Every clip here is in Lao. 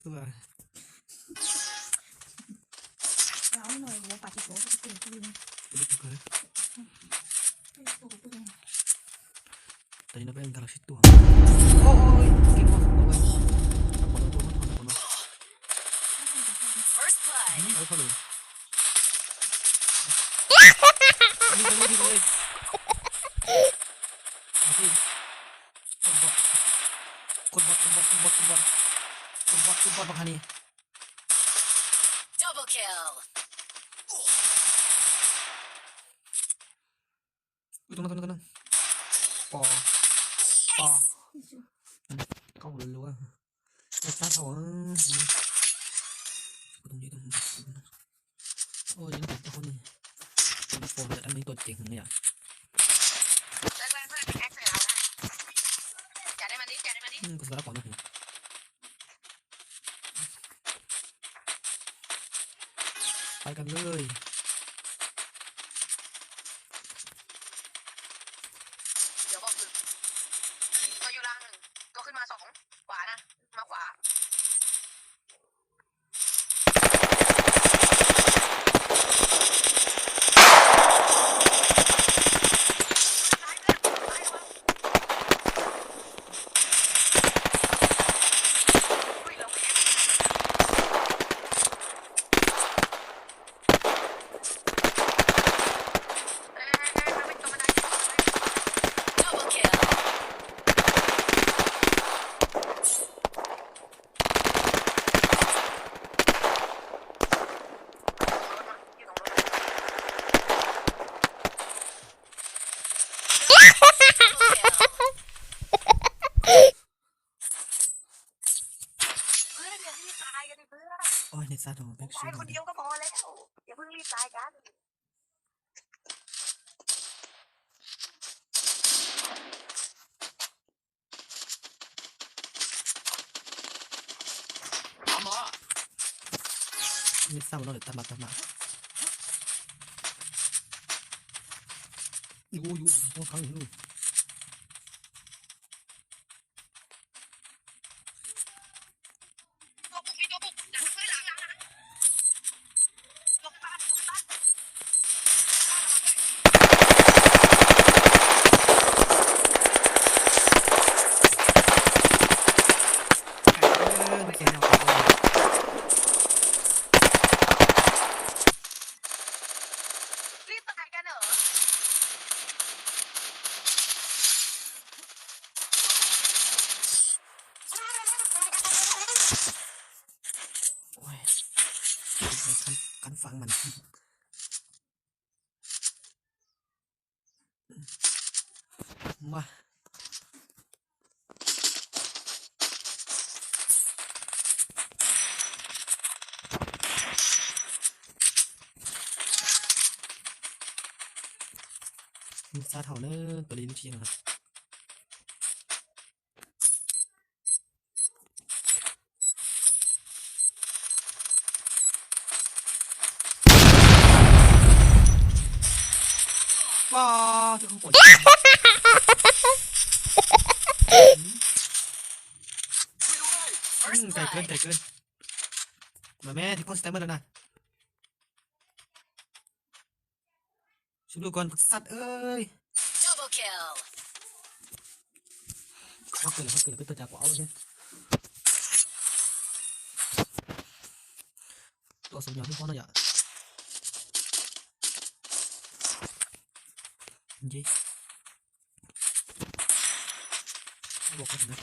ຕົວ ຕອນນີ້ເຮົາໄປທາງກາແລັກຊີຕົວ ໂອ້ຍ ເກັ່ງວ່າ ເກັ່ງວ່າ First blood. ຄົນບອດ ຄົນບອດ ຄົນບອດ ຄົນບອດ ຄົນບອດ ຄົນບອດ ບັກຫານີ້ Double kill. ອຸ້ຍ ຕົງນັ້ນ ຕົງນັ້ນ ຕົງນັ້ນ ປໍ ປາ ເຂົ້າລົວໆ ເຮັດຊາເທົ່າ ເອີ ໂອ້ຍ ຍັງເປັນເຈົ້າຄົນນີ້ ເປັນໂຟນ ແຕ່ອັນນີ້ຕົວຈິງນີ້ ຈັດໃຫ້ມັນດິ ຈັດໃຫ້ມັນດິ ອືມ ກູສາລະກອນນະ ໄປກັນເລີຍ ດຽວບອກຄື ຕົວຢູ່ລ່າງໜຶ່ງ ຕົວຂຶ້ນມາສອງ ຂວານະ ມາຂວາ. ໂອ້ຍ ເນັດຊັດ ໂອ້ ແບັກ ຕາຍຄົນດຽວກໍພໍແລ້ວ ຢ່າເພິ່ງຣີບຕາຍກັນ. ເຮັດຊ້ຳເນາະ ຕາມມາ ຕາມມາ ຢູ່ ຢູ່ ຫ້ອງຂັງຢູ່. ໂອ້ຍ ຄັນ ຄັນຟັງມັນ ມາ ມີຊາເທົ່າເດີ ຕົວນີ້ມັນຊິຫຍັງ. ວ້າວ ຖືກຄົນ ອືມ ໄກເກີນ ໄກເກີນ ມາແມ່ ທີ່ຄົນສະແຕມເບີແລ້ວນະ. ຊຸບດູກ່ອນ ບັກສັດເອີຍ Double kill. ເຂົາເກີດແລ້ວ ເຂົາເກີດແລ້ວ ເປັນຕົວຈັກ ບໍ່ເອົາເລີຍ ຕົວສົມຍອມທີ່ພໍໜ້ອຍ ເຢ້. ບອກເຂົາເຖິງນະ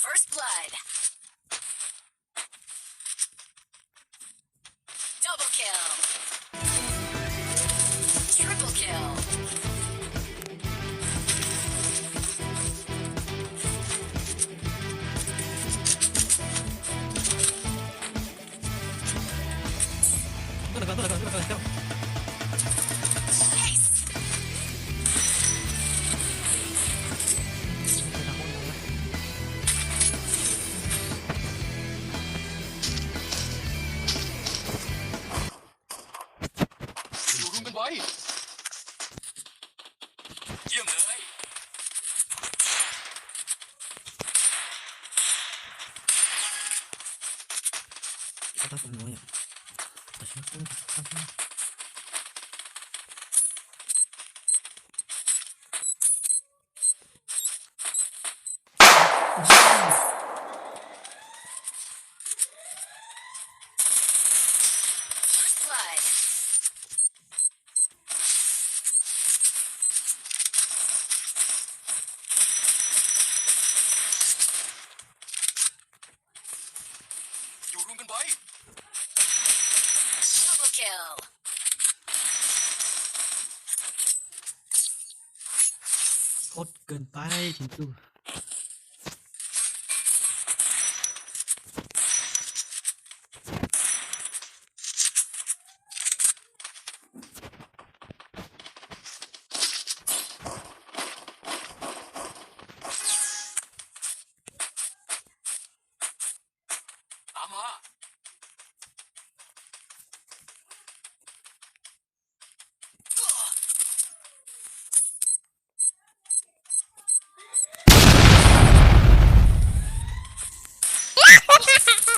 First blood. Double kill. Triple kill. どうだか、どうだか、どうだか、どうだか。ຢ້ຽມເລີຍ. ເອົາຕາສອງໜ່ວຍອະ ຕາສອງໜ່ວຍ. First blood. ຢູ່รวมกันไว้ Double kill. ໂຫດເກີນໄປ ທີມຕູ້. ຕາມມາ.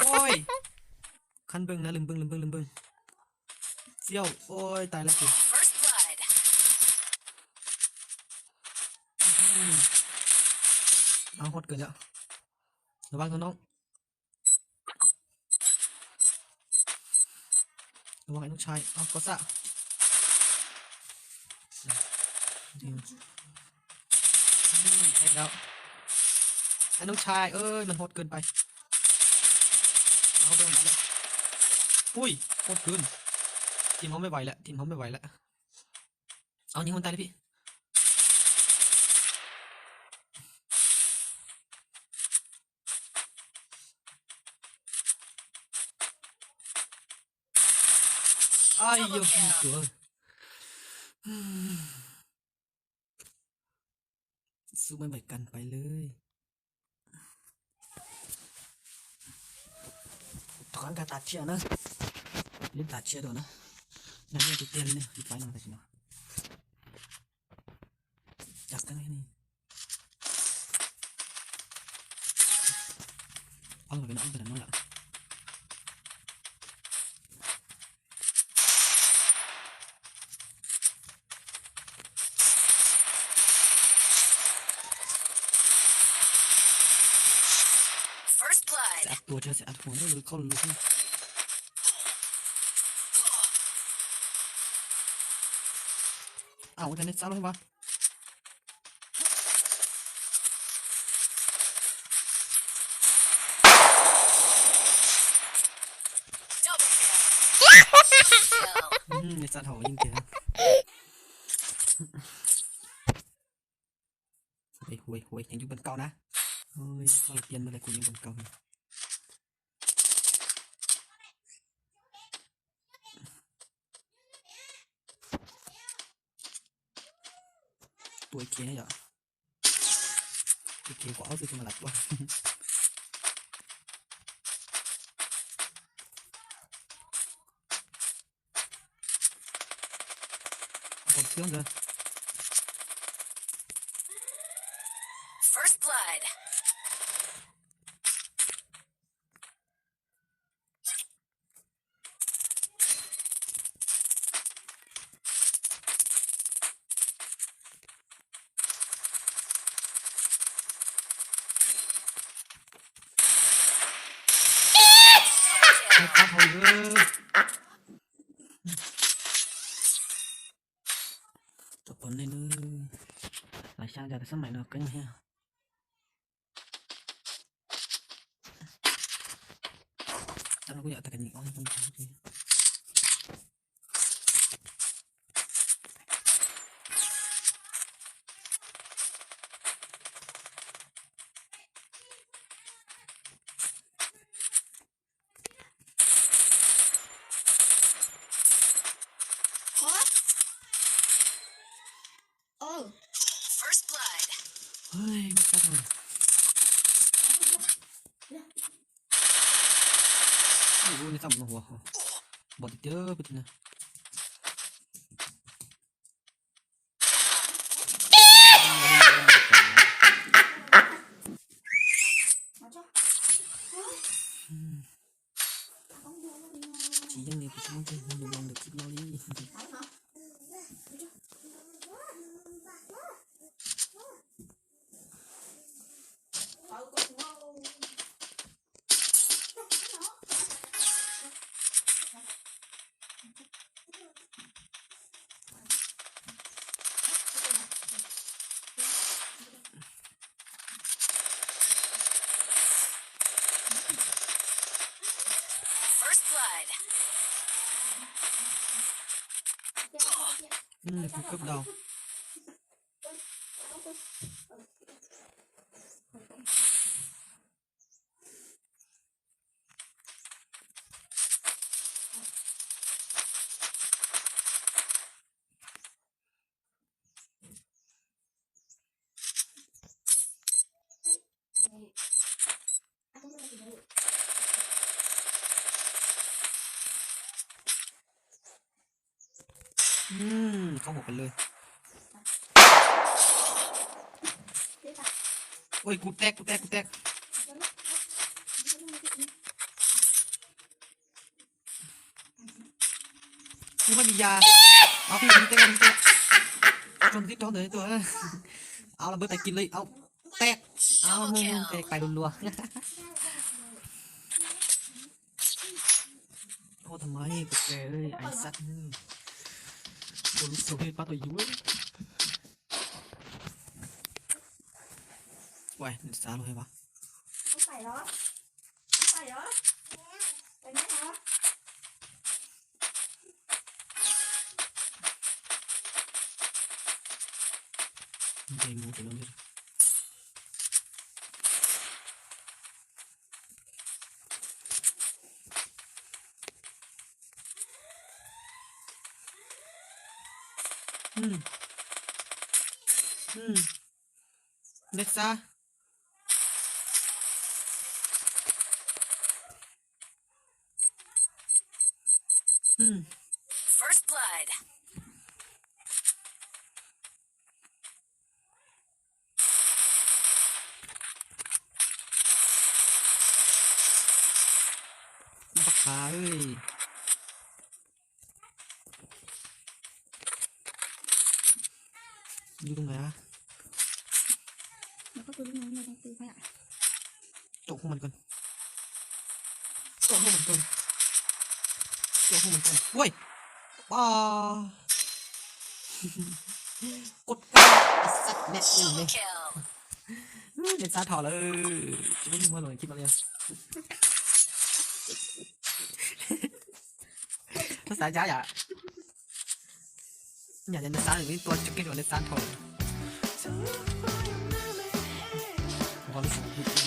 ໂອ້ຍ ຄັນເບິ່ງນະ ລືມເບິ່ງ ລືມເບິ່ງ ລືມເບິ່ງ. ສ່ຽວ ໂອ້ຍ ຕາຍແລ້ວກູ. First blood. ອືມ ເອົາ ໂຫດເກີນແລ້ວ ລະວັງເດີນ້ອງ. ລະວັງໄອ້ນ້ອງຊາຍ ເອົາ ກໍສະ ອືມ ແຕກແລ້ວ ໄອ້ນ້ອງຊາຍເອີຍ ມັນໂຫດເກີນໄປ. ເອົາ ໂດນແລ້ວ ອຸ້ຍ ໂຫດເກີນ ທີມເຮົາບໍ່ໄຫວແລ້ວ ທີມເຮົາບໍ່ໄຫວແລ້ວ. ເອົາ ຍິງມັນຕາຍເລີຍພີ່. ອ້າຍໂຍ ຕົວ ສູ້ໄປກັນໄປເລີຍ. ຖອນການຕັດເຊືອກນະ ລືມຕັດເຊືອກໂດນນະ ນັ້ນເລີຍຕິດເຕີນເລີຍ ໄປນຳໄປຊິເນາະ. ຈັກກັນນີ້ ເອົາໄປນຳ ເອົາໄປນຳເນາະ. First blood. ຈະອັດຕົວ ຈະອັດຫົວ ເລີຍເຂົ້າລຸກ. ອ້າວ ບໍ່ທັນໄດ້ຈັບເລີຍຫວາ. Double kill. ອືມ ໄອ້ສັດເຮົາຍິງເກັ່ງ. ໂອ້ຍ ໂອ້ຍ ໂອ້ຍ ຍັງຢູ່ບ່ອນເກົ່ານະ. ໂອ້ຍ ເຂົາລະປ່ຽນມາແລ້ວ ກູຍັງບ່ອນເກົ່າ. ຕົວເຄເນາະ ຕົວເຄກໍເອົາຊື່ມາລັດວ່າ. ເອົາເຄື່ອງເດີ. First blood. ເຮັດຄັກເຮົາເດີ ທຸກຄົນເດີ. ຫຼາຍຊ່າງຈາກສະໄໝເນາະ ກໍຍັງເຮັດ. ແຕ່ວ່າກູຢາກແຕ່ກັນຍິງອອກໃຫ້ມັນ. What? Oh. First blood. ເຮີ້ຍ ມັນສັດເນາະ. ໂອ້ຍ ນີ້ຊ້ຳຫົວ ບໍ່ໄດ້ເຈີໄປທີນະ. ອືມ ເກືອບດາວ. ອືມ ເຂົ້າຫົວກັນເລີຍ. ໂອ້ຍ ກູແຕກ ກູແຕກ ກູແຕກ. ກູບໍ່ມີຢາ. ເອົາ ກູມີແຕ່ ມີແຕ່ ຈົນຕິດທ້ອງເດີຕົວ. ເອົາລະເບີດໄປກິນເລີຍ. ເອົາ ແຕກ. ເອົາ ແຕກໄປລັວໆ. ໂອ້ ທຳໄມ ພວກແກເອີຍ ໄອ້ສັດ. ບໍ່ຮູ້ໂຊເຮັດປາໂຕຢູ່. ໂອ້ຍ ເນັດຊ້າລົງໃຫ້ວະ. ໄປເນາະ ໄປເນາະ ໄປແນ່ເນາະ. ອືມ ອືມ ເນັດຊ້າ. ອືມ First blood. ບັກຫາເອີຍ ຢູ່ຕົງໃດວະ? ແລ້ວກໍຕົວນີ້ມັນຕ້ອງຕີໄປອະ. ໂຈະຂອງມັນກ່ອນ ໂຈະຂອງມັນກ່ອນ ໂຈະຂອງມັນກ່ອນ. ໂອ້ຍ ປ້າ ກົດກາ ໄອ້ສັດ ແມັດ Double kill. ເອີ ເນັດຊ້າຖອດເລີຍ. ຈະບໍ່ມີຫົວລົງຄລິບມາເລີຍ ພາສາຈ້າຢາ ຢາກຈະເນັດຊ້າ ນີ້ຕົວຈັກເກັດວ່າເນັດຊ້າຖອດ ບໍ່ຮູ້ສຶກ.